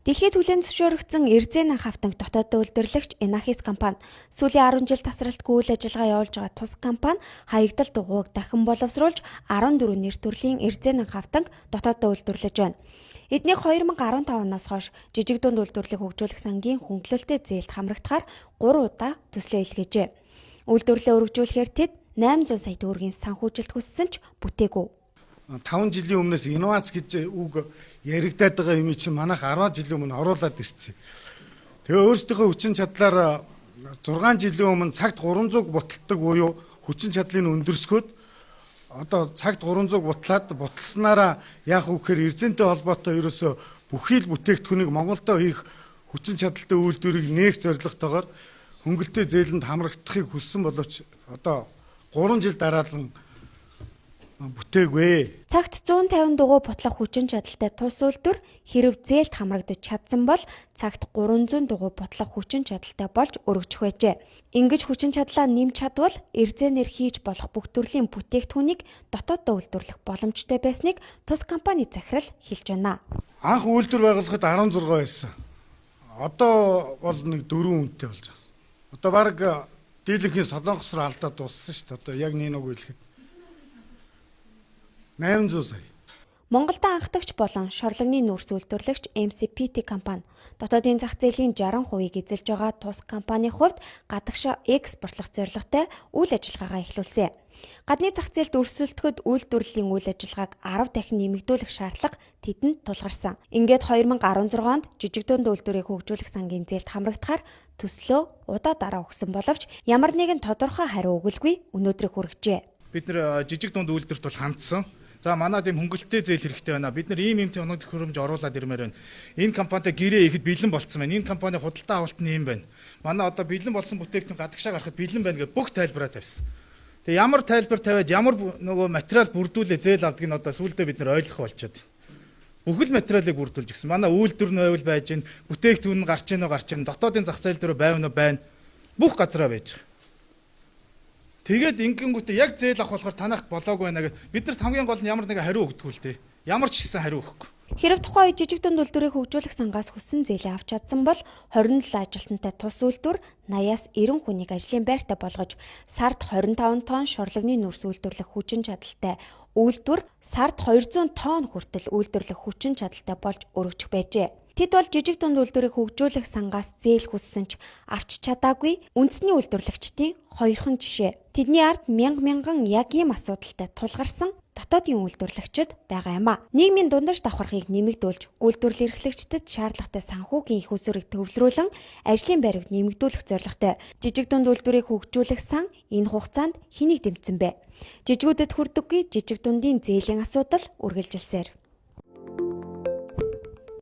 Дэлхийд хүлээн зөвшөөрөгдсөн Эрзэн хавтанг дотооддоо үйлдвэрлэгч Энахис компани сүүлийн 10 жил тасралтгүй үйл ажиллагаа явуулж байгаа тус компани хаягдал дугуйг дахин боловсруулж 14 нэр төрлийн Эрзэн хавтанг дотооддоо үйлдвэрлэж байна. Эднийх 2015 оноос хойш жижиг дунд үйлдвэрлэлийг хөгжүүлэх сангийн хөнгөлөлтэй зээлд хамрагдахаар 3 удаа төслөө илгээжээ. Үйлдвэрлэлээ өргөжүүлэхээр тэд 800 сая төгрөгийн санхүүжилт хүссэн ч бүтээгүй. 5 жилийн өмнөөс инновац гэж үг яригадаад байгаа юм чинь манайх 10 жилийн өмнө оруулаад ирсэн. Тэгээ өөрсдийнхөө хүчин чадлаар 6 жилийн өмнө цагт 300 буталдаг буюу хүчин чадлыг өндөрсгөөд одоо цагт 300 бутлаад буталснараа яах вэ гэхээр эрзэнтэй холбоотой ерөөсөө бүхий л бүтээгдэхүүнийг Монголдо хийх хүчин чадалтай үйлдвэрийг нээх зорилготойгоор хөнгөлөлттэй зээлэнд хамрагдахыг хүссэн боловч одоо 3 жил дараалан бүтээгүй. Цагт 150 дугуй бутлах хүчин чадалтай тус үйлдвэр хэрэв зээлд хамрагдаж чадсан бол цагт 300 дугуй бутлах хүчин чадалтай болж өргөжих байжээ. Ингэж хүчин чадлаа нэмж чадвал эрзэнээр хийж болох бүх төрлийн бүтээгдэхүүнийг дотооддоо үйлдвэрлэх боломжтой байсныг тус компани захирал хэлж байна. Анх үйлдвэр байгуулахад 16 байсан. Одоо бол нэг 4 үнэтэй болж байна. Одоо баг дийлэнхийн Солонгос руу алдаад дууссан шүү дээ. Одоо яг нэг үг хэлэхэд 800 сая. Монголд анхдагч болон шорлогны нүүрс үйлдвэрлэгч MCPT компани дотоодын зах зээлийн 60%-ийг эзэлж байгаа тус компанийн хувьд гадагшаа экспортлох зорилготой үйл ажиллагаагаа эхлүүлсэн. Гадны зах зээлд өрсөлдөхөд үйлдвэрлэлийн үйл ажиллагааг 10 дахин нэмэгдүүлэх шаардлага тэдэнд тулгарсан. Ингээд 2016 онд жижиг дунд үйлдвэрийг хөгжүүлэх сангийн зээлд хамрагдахаар төслөө удаа дараа өгсөн боловч ямар нэгэн тодорхой хариу өгөлгүй өнөөдрийг хүргэжээ. Бид нэр жижиг дунд үйлдвэрт бол хандсан. За манад ийм хөнгөлөлттэй зээл хэрэгтэй байна. Бид нар ийм юм технологи төхөөрөмж оруулаад ирмээр байна. Энэ компанитай гэрээ ихэд бэлэн болцсон байна. Энэ компани худалдаа авалт нь ийм байна. Манай одоо бэлэн болсон бүтээгдэхүүн гадагшаа гарахад бэлэн байна гэж бүх тайлбараа тавьсан. Тэгээ ямар тайлбар тавиад ямар нөгөө материал бүрдүүлээ зээл авдгийг нь одоо сүүлдээ бид нар ойлгох болчиход. Бүхэл материалыг бүрдүүлж гисэн. Манай үйлдвэр нь байвал байж гин, бүтээгдэхүүн нь гарч ийн үү гарч ийн, дотоодын зах зээл дээр байв нь байна. Бүх газараа байж байгаа. Тэгээд ингэнгүүтээ яг зээл авах болохоор танахт болоогүй байна гэд бид нарт хамгийн гол нь ямар нэгэн хариу өгдөггүй л дээ. Ямар ч гэсэн хариу өгөхгүй. Хэрэв тухайн үед жижиг дунд үйлдвэрийг хөгжүүлэх сангаас хүссэн зээлээ авч чадсан бол 27 ажилтнтай тус үйлдвэр 80-аас 90 хүнийг ажлын байртай болгож сард 25 тонн шорлогны нүүрс үйлдвэрлэх хүчин чадалтай үйлдвэр сард 200 тонн хүртэл үйлдвэрлэх хүчин чадалтай болж өргөжих байжээ. Тэд бол жижиг дунд үйлдвэрийг хөгжүүлэх сангаас зээл хүссэн ч авч чадаагүй үндэсний үйлдвэрлэгчдийн хоёрхан жишээ. Тэдний ард мянга мянган яг ийм асуудалтай тулгарсан дотоодын үйлдвэрлэгчид байгаа юм а. Нийгмийн дундаж давхархыг нэмэгдүүлж, үйлдвэрлэл эрхлэгчдэд шаардлагатай санхүүгийн их усүрийг төвлөрүүлэн ажлын байрыг нэмэгдүүлэх зорилготой жижиг дунд үйлдвэрийг хөгжүүлэх сан энэ хугацаанд хэнийг дэмжсэн бэ? Жижигүүдэд хүрдэггүй жижиг дундын зээлийн асуудал үргэлжилсээр.